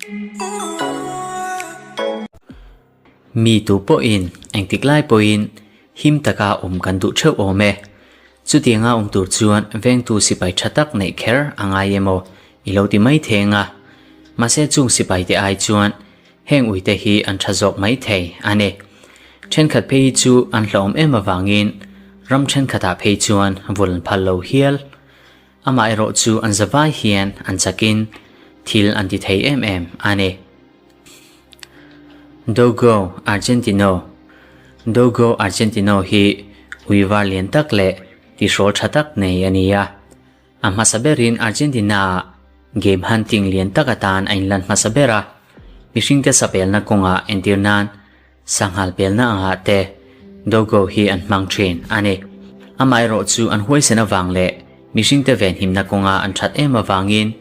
Mi tu pawhin engtik lai pawhin him taka awm kan duh theuh awm e. Chutianga awm tur chuan vengtu sipai tha tak neih kher a ngai emaw i lo ti mai theng a. Mahse chung sipai te ai chuan heng uite hi an tha zawk mai thei a ni. Thenkhat phei hi chu an hlauhawm em avangin ram thenkhatah phei chuan vul an phal lo hial. Amaherawh chu an zavai hian an chakin thil an ti thei em em a ni. Dogo Argentino Dogo Argentino hi ui var lian tak leh tihrawl tha tak nei a ni a. A hmasa berin Argentina-ah game hunting lian tak atan a inlan hmasa ber a. Mihringte sapelna kawngah entir nan Sanghal pelna angah te Dogo hi an hmang thin a ni. Amaherawh chu an huaisen avang leh mihringte venhimna kawnga an that em avangin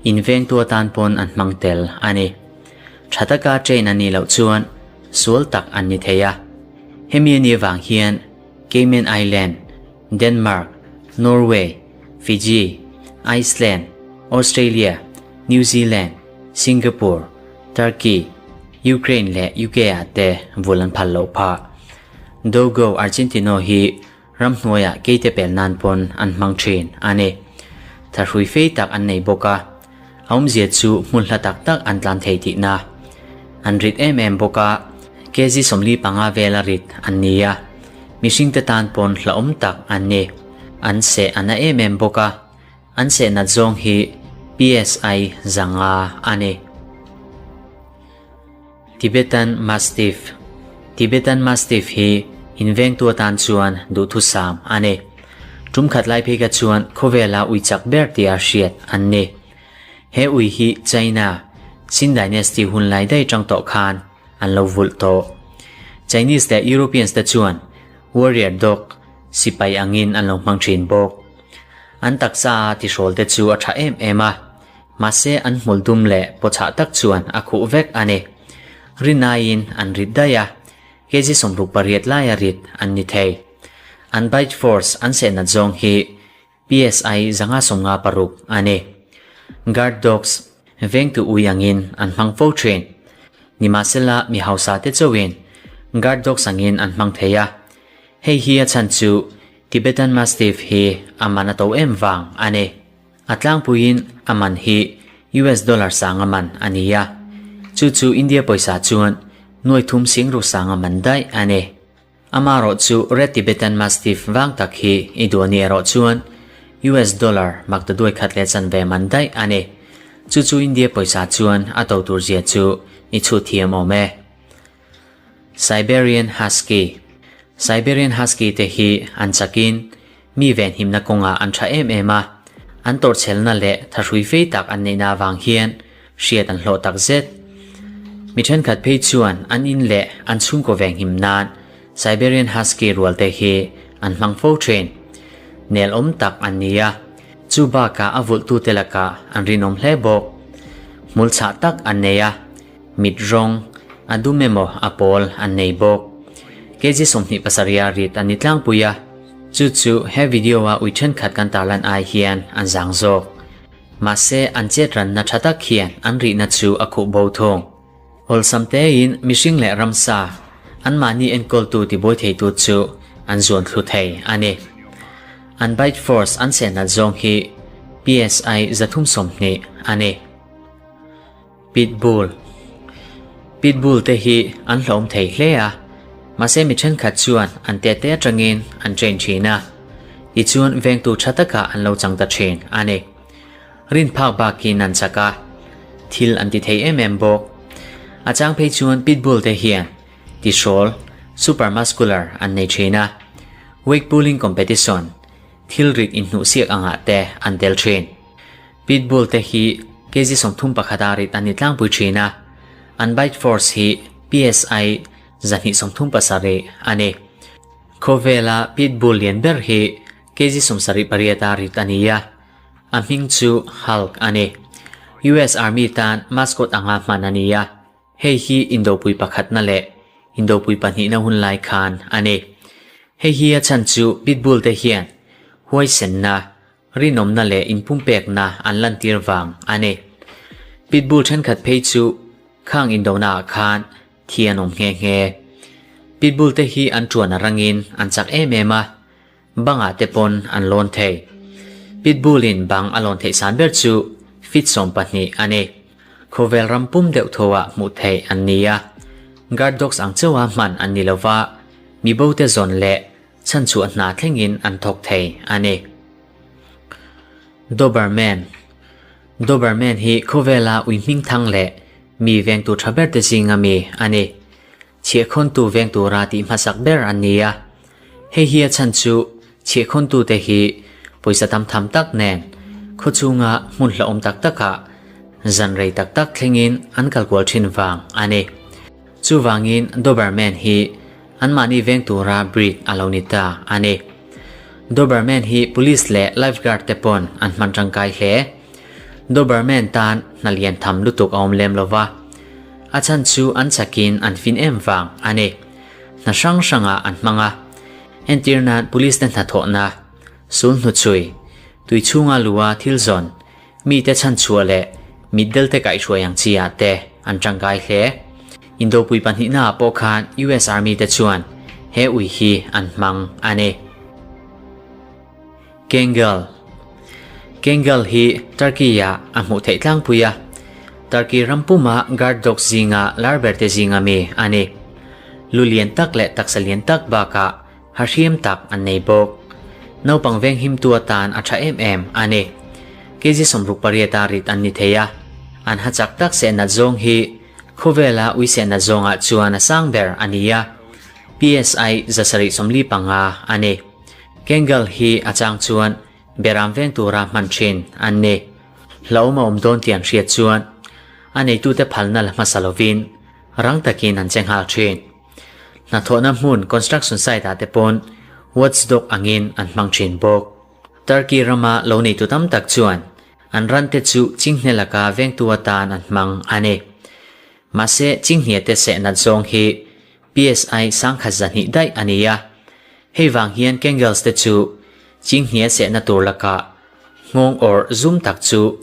invengtu atan pawn an hmang tel a ni. Tha taka train a nih loh chuan sual tak an ni thei a. Hemi a nih avang hian Cayman Island, Denmark, Norway, Fiji, Iceland, Australia, New Zealand, Singapore, Turkey, Ukraine leh UK ah te vul an phal loh phah. Dogo Argentino hi ramhnuaiah keite pel nan pawn an hmang thin a ni. Thahrui fei tak an nei bawk a, a awmzia chu hmun hla tak tak an tlan thei tihna. An rit em em bawk a, kg 45 vela rit an ni a, mihringte tan pawn hlauhawm tak an ni. An seh a na em em bawk a. An sehnat zawng hi PSI 500 a ni. Tibetan Mastiff Tibetan Mastiff hi invengtu atan chuan duhthusam a ni. Tum khat lai phei kha chuan khawvela ui chak ber tia hriat an ni. He ui hi China, Qin Dynasty hun lai daih tang tawh khan an lo vulh tawh. Chinese leh Europeans te chuan Warrior Dog sipai angin an lo hmang thin bawk. An taksa a tihrawl te chu a tha em em a, mahse an hmul dum leh pawchhah tak chuan a khuh vek a ni. Rinaiin an rit daih a, kg 68 laia rit an ni thei. An bite force an sehnat zawng hi psi 556 a ni. Guard dogs vengtu ui angin an hmang fo thin. Nimahsela mi hausa te chauhin guard dogs angin an hmang thei a, hei hi a chhan chu Tibetan Mastiff hi a man a to em vang a ni. A tlangpuiin a man hi US dollar sang a man a ni a, chu chu India pawisa chuan nuai thum sing ru sang a man daih a ni. Amaherawh chu Red Tibetan Mastiff vang tak hi i duh a ni erawh chuan US dollar maktaduai khat leh chanve man daih a ni. Chu chu India pawisa chuan a to tur zia chu i chhut thiam awm e. Siberian Husky Siberian Husky te hi an chakin mi venhimna kawngah an tha em em a, an tawrhchhelna leh thahrui fei tak an neihna avang hian hriat an hlawh tak zet. Mi thenkhat phei chuan an in leh an chhungkaw venghim nan Siberian Husky rual te hi an hmang fo thin. Nel awm tak an ni a, chu bakah a vulhtute lakah an rinawm hle bawk. Hmul chhah tak an nei a. Mit rawng, a dum emaw a pawl an nei bawk. Kg 27 rit an ni tlangpui a, chu chu he video a ui thenkhat kan tarlan ai hian an zang zawk. Mahse an chet ranna tha tak hian an rihna chu a khuh bo thung. Awlsam tein mihring leh ramsa anmahni enkawltu tibuai theitu chu an zuan thlu thei a ni. An bite force an sehnat zawng hi psi 320 a ni. Pitbull Pitbull te hi an hlawm thei hle a, mahse mi thenkhat chuan an te te atangin an train thin a, tichuan vengtu tha takah an lo chang ta thin a ni. Rin phak bakin an chak a, thil an ti thei em em bawk. A chang phei chuan Pitbull te hian tihrawl, super muscular, an nei thin a, weight pulling competition, thil rit inhnuhsiak angah te an tel thin. Pitbull te hi kg 31 a rit an ni tlangpui thin a, an bite force hi psi 237 a ni. Khawvela pitbull lian ber hi kg 78 a rit a ni a, a hming chu Hulk a ni. US Army tan mascot anga hman a ni a, hei hi indopui pakhatna leh indopui pahnihna hun lai khan a ni. Hei hi a chhan chu pitbull te hian huaisenna, Rinawmna leh inpumpekna an lantir vang a ni. Pitbull thenkhat phei chu khang indona ah khan thi an awm nghe nghe. Pitbull te hi an tuan a rangin an chak em em a, bangah te pawn an lawn thei. Pitbull in bang a lawn theih san ber chu feet 12 a ni. Khawvel ram pum deuh tho ah hmuh theih an ni a, guard dogs ang chauha hman an ni lova, mibo te zawn leh chhanchhuah hna thlengin an thawk thei a ni. Doberman Doberman hi khawvela ui hming thang leh mi vengtu tha ber te zinga mi a ni. Chhiahkhawntu veng tura tih hmasak ber an ni a. Hei hi a chhan chu chhiahkhawntute hi pawisa tam tham tak nen khawchhunga hmun hlauhawm tak takah zan rei tak tak thlengin an kal kual thin vang a ni. Chuvangin Doberman hi anmahni veng tura breed a lo ni ta a ni. Doberman hi police leh lifeguard te pawn an hman tangkai hle. Doberman tan hna lian tham lutuk a awm lem lo va, a chhan chu an chakin an fin em vang a ni. Hna hrang hrangah an hmang a, entir nan police te hnathawhna, sul hnuchhui, tui chhunga lua thil zawn, mite chhanchhuah leh mitdel te kaihhruai ang chi ah te an tangkai hle. Indopui pahnihna ah pawh khan US Army te chuan he ui hi an hmang a ni. Kengel Kengel hi Turkey ah a hmuh theih tlangpui a, Turkey ram puma guard dog zinga lar ber te zinga mi a ni. Lu lian tak leh taksa lian tak bakah ha hriam tak an nei bawk. Naupang veng himtu atan a tha em em a ni. Kg 68 a rit an ni thei a, an ha chak tak sehnat zawng hi khawvela ui sehnat zawngah chuan a sang ber a ni a, psi 745 a ni. Kengel hi a chang chuan beram veng tura hman thin an ni. Hlauhawm a awm dawn tih an hriat chuan a neitute phalna la hmasa lovin rang takin an che nghal thin. Hnathawhna hmun construction site ah te pawn watchdog angin an hmang thin bawk. Turkey rama lo neitu tam tak chuan an rante chu chinghne laka vengtu atan an hmang a ni. Mahse chinghne te sehnat zawng hi psi 1200 daih a ni a. Hei vang hian Kengels te chu chinghne sehna tur lakah nghawng awrh zum tak chu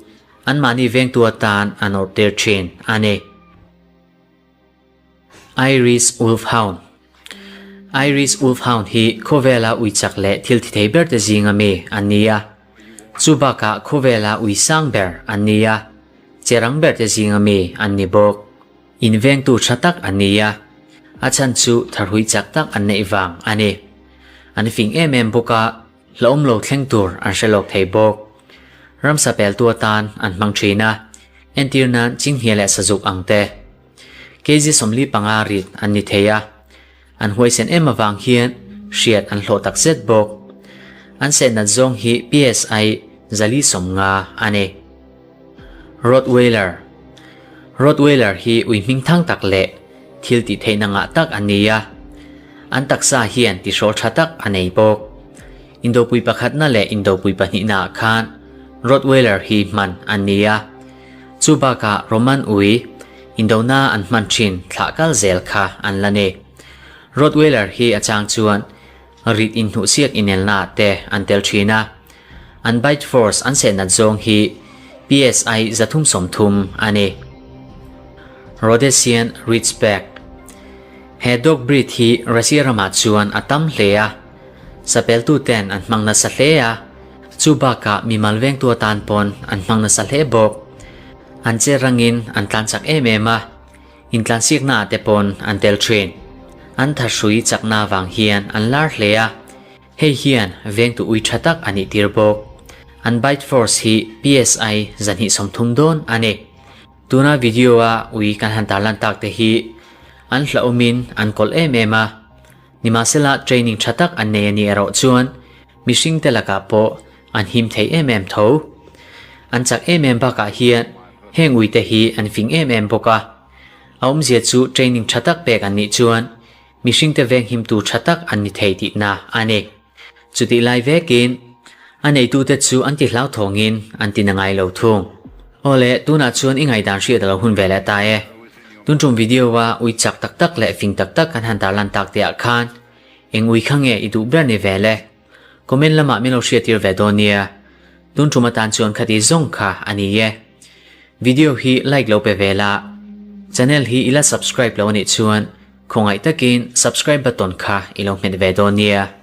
anmahni vengtu atan an awrh tir thin a ni. Irish Wolfhound Irish Wolfhound hi khawvela ui chak leh thil thi thei ber te zinga mi an ni a. Chu bakah khawvela ui sang ber an ni a, che rang ber te zinga mi an ni bawk. Invengtu tha tak an ni a, a chhan chu tharhui chak tak an neih vang a ni. An fing em em bawk a, hlauhawm lo thleng tur an hre lawk thei bawk. Ramsa peltu atan an hmang thin a, entir nan chinghnia leh sazuk ang te. Kg 45 rit an ni thei a, an huaisen em avang hian hriat an hlawh tak zet bawk. An sehnat zawng hi psi 450 a ni. Rottweiler Rottweiler hi ui hming thang tak leh thil tih theihna ngah tak an ni a, an taksa hian tihrawl tha tak a nei bawk. Indopui pakhatna leh indopui pahnihna ah khan Rottweiler hi hman an ni a, chu bakah Roman ui indona an hman thin thlah kal zel kha an la ni. Rottweiler hi a chang chuan rit inhnuhsiak inelna ah te an tel thin a, an bite force an sehnat zawng hi psi 330 a ni. Rhodesian Ridgeback He dog breed hi Russia ramah chuan a tam hle a, sapeltu ten an hmang nasa hle a, chu bakah mimal vengtu atan pawn an hmang nasa hle bawk. An che rangin an tlan chak em em a, intlansiakna ah te pawn an tel thin. An thahrui chakna vang hian an lar hle a, hei hian vengtu ui tha tak a nih tir bawk. An bite force hi psi 230 dawn a ni. Tuna video a ui kan han tarlan tak te hi an hlauhawmin an kawlh em em a, nimahsela training tha tak an nei a nih erawh chuan mihring te lakah pawh an him thei em em tho. An chak em em bakah hian heng ui te hi an fing em em bawk a, a awmzia chu training tha tak pek an nih chuan mihring te veng himtu tha tak an ni thei tihna a ni. Chutih lai vekin a neitute chu an ti hlauthawngin an ti na ngai lo thung. Awle, tunah chuan i ngaihdan hriat a lo hun ve leh ta e. Tun tum video a ui chak tak tak leh fing tak tak kan han tarlan tak te ah khan eng ui kha nge i duh ber ni ve le? Comment lamah min lo hriattir ve dawn nia. Tun tum atan chuan khati zawng kha a ni e. Video hi like lo pe ve la, channel hi i la subscribe lo anih chuan khawngaih takin subscribe button kha i lo hmet ve dawn nia.